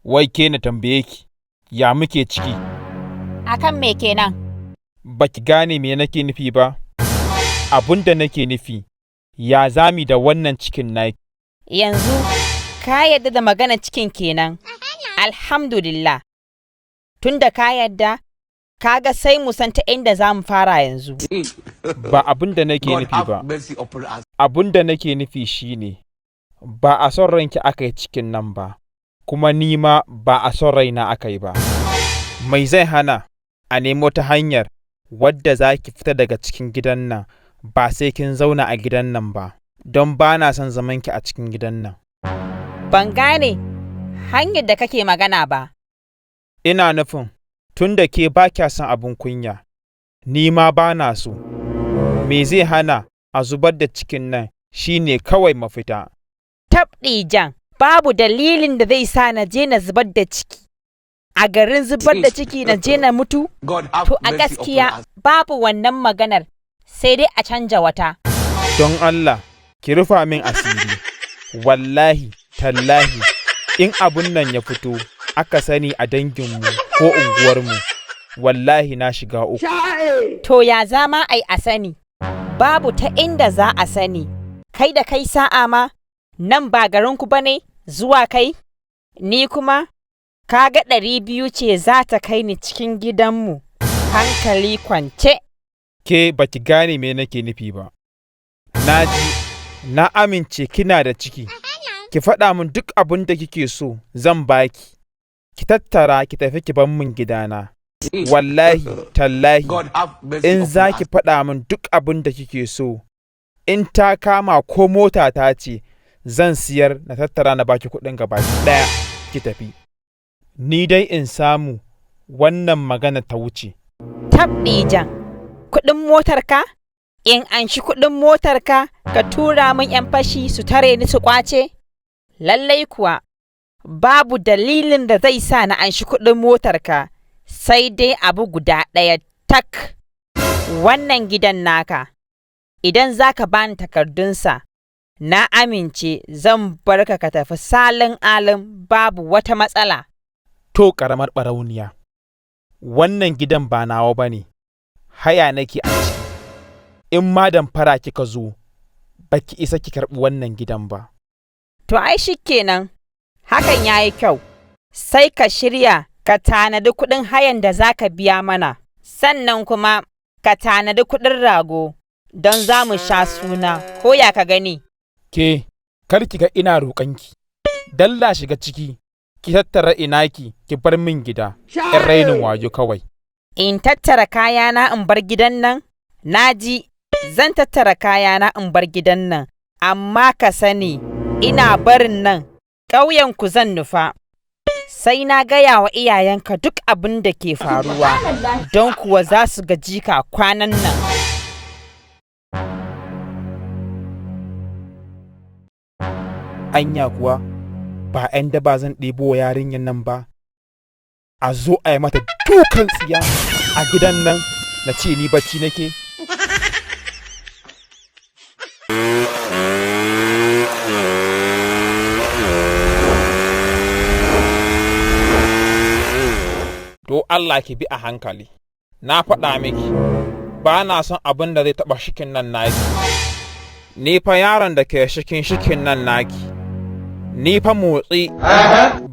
Wai ke na tambaye ki, ya muke ciki? Akan me kenan? Ba ki gane me nake nufi ba? Abun da nake nufi, ya zami da wannan cikin naki? Yanzu ka yarda da magana cikin kenan. Alhamdulillah. Tunda ka yarda, kaga sai mu san ta inda za mu fara yanzu. Ba abun da nake God nufi have ba. mercy upon us. Abun da nake nufi shine, ba a son ranki aka yi cikin nan ba, kuma ni ma ba a son raina aka yi ba. Mai zai hana a nemo ta hanyar wadda za ki fita daga cikin gidan nan ba sai kin zauna a gidan nan ba, don ba na son zamanki a cikin gidan nan. Ban gane hanyar da kake magana ba. Ina nufin, tun da ke ba kya son abin kunya, ni ma ba na so. Me zai hana a zubar da cikin nan shine kawai mafita. Tabɗijan, babu dalilin da zai sa na je na zubar da ciki. A garin zubar da ciki na je na mutu? God have To a mercy upon gaskiya us. babu wannan maganar, sai dai a canja wata. Don Allah, ki rufa min asiri. Wallahi, tallahi, in abun nan ya fito, aka sani a danginmu ko unguwarmu, wallahi na shiga uku. To ya zama ai a sani, babu ta inda za a sani, kai da kai sa'a ma, nan ba garinku ba ne zuwa kai, ni kuma, kaga 200 ce za ta kai ni cikin gidanmu, hankali kwance. Ke ba ki gane me nake nufi ba. Na ji, na amince kina da ciki. Ki faɗa min duk abin da kike so zan baki. Ki tattara ki tafi ki bar min gidana. Wallahi, tallahi, God have mercy in upon za ki us. faɗa min duk abin da kike so, in ta kama ko mota ta ce, zan siyar na tattara na baki kuɗin gaba ɗaya ki tafi. Ni dai in samu wannan magana ta wuce. Tabɗijan, kuɗin motarka? In anshi kuɗin motarka ka tura min 'yan fashi su tare ni su ƙwace? Lallai kuwa, babu dalilin da zai sa na anshi kuɗin motarka, sai dai abu guda ɗaya tak. Wannan gidan naka, idan za ka bani takardunsa, na amince zan bar ka ka tafi salin alin babu wata matsala. To ƙaramar ɓarauniya, wannan gidan ba nawa ba ne, haya nake a ciki. In ma damfara kika zo, ba ki isa ki karɓi wannan gidan ba. To ai shi kenan, hakan ya yi kyau, sai ka shirya ka tanadi kuɗin hayan da za ka biya mana, sannan kuma ka tanadi kuɗin rago don za mu sha suna, ko ya ka gani? Ke, kar ki ga ina roƙonki, dalla shiga ciki, ki tattara inaki ki bar min gida, ‘yan rainin wayo kawai. In tattara kayana in bar gidan nan? Na ji, zan tattara kayana in bar gidan nan, amma ka sani, ina barin nan, ƙauyenku zan nufa. Sai na gaya wa iyayenka duk abin da ke faruwa, don kuwa za su gaji ka kwanan nan. Anya kuwa, ba ‘yan daba zan ɗebo wa yarinyar nan ba, a zo a yi mata dukan tsiya a gidan nan na ce ni bacci nake. Do Allah ki bi a hankali, na faɗa miki, ba na son abin da zai taɓa shikin nan naki. Ni fa yaron da ke shikin shikin nan naki, ni fa motsi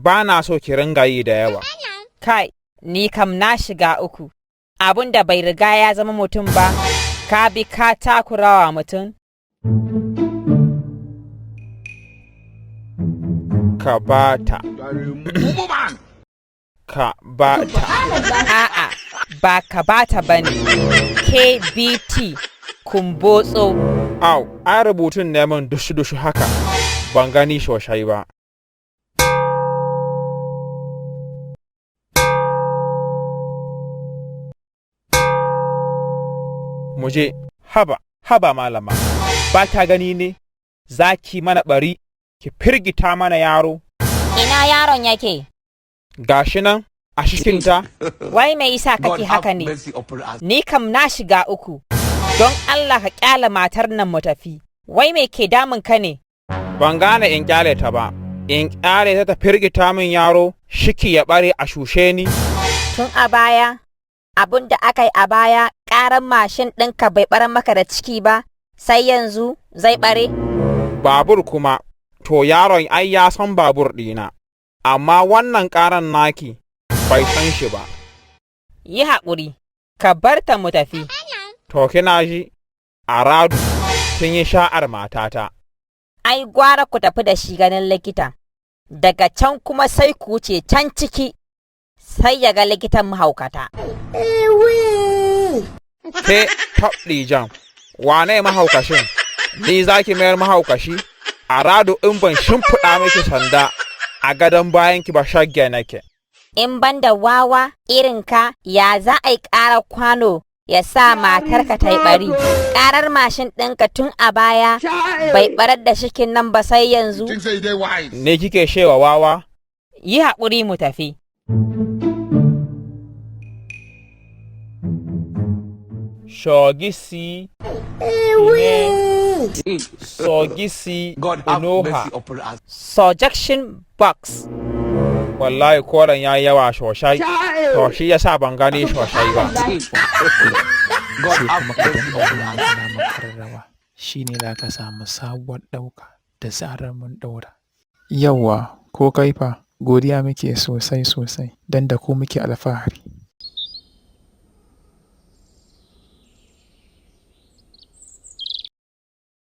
ba na so ki ringa yi da yawa. Kai, ni kam na shiga uku, abun da bai riga ya zama mutum ba, ka bi ka takurawa mutum. Ka ba ta, Woman. ka ba ta. A'a, ba ka bata ba ne, KBT, kumbotso. Au, ai rubutun neman dushi-dushi haka, ban gani sosai ba. Mu je, haba, haba malama, ba ka gani ne, za ki mana bari, ki firgita mana yaro. Ina yaron yake? Gashi nan, a shikinta, Wai me yasa God kake have haka ne? mercy upon us. Ni kam na shiga uku. Don Allah ka kyala matar nan mu tafi. Wai me ke damun ka ne? Ban gane in kyale ta ba, In ƙyale ta ta firgita min yaro, shiki ya ɓare a shushe ni. Tun a baya, abin da aka yi a baya, ƙaran mashin ɗinka bai ɓarar maka da ciki ba, sai yanzu zai ɓare? Babur kuma, to yaron ai ya san babur ɗina, amma wannan ƙaran naki bai san shi ba. Yi haƙuri, ka bar ta mu tafi. To kina ji, Aradu, kin yi sha'ar matata. Ai gwara ku tafi da shi ganin likita, daga can kuma sai ku wuce can ciki, sai ya ga likitan mahaukata. Ke tabɗijan, wane mahaukashin? Ni za ki mayar mahaukashi? Aradu, in ban shimfiɗa miki sanda a gadon bayanki ba, shagge nake. In ban da wawa irinka, ya za a yi ƙara kwano ya sa matarka ta yi ɓari? Ƙarar mashin ɗinka tun a baya bai ɓarar da shikin nan ba, sai yanzu. Think say they wise. Ne kike shewa wawa? Yi haƙuri mu tafi. Shogisi ne Sogisi God have Unoha. mercy upon us. Suggestion box. Wallahi koren ya yi yawa sosai. To shi yasa ban gani sosai ba. God Sai have kuma ka mercy danna upon wannan us. alamar ƙararrawa, shi ne za ka samu sabuwar ɗauka da zarar mun ɗaura. Yawwa, ko kai fa, godiya muke sosai sosai don da ku muke alfahari.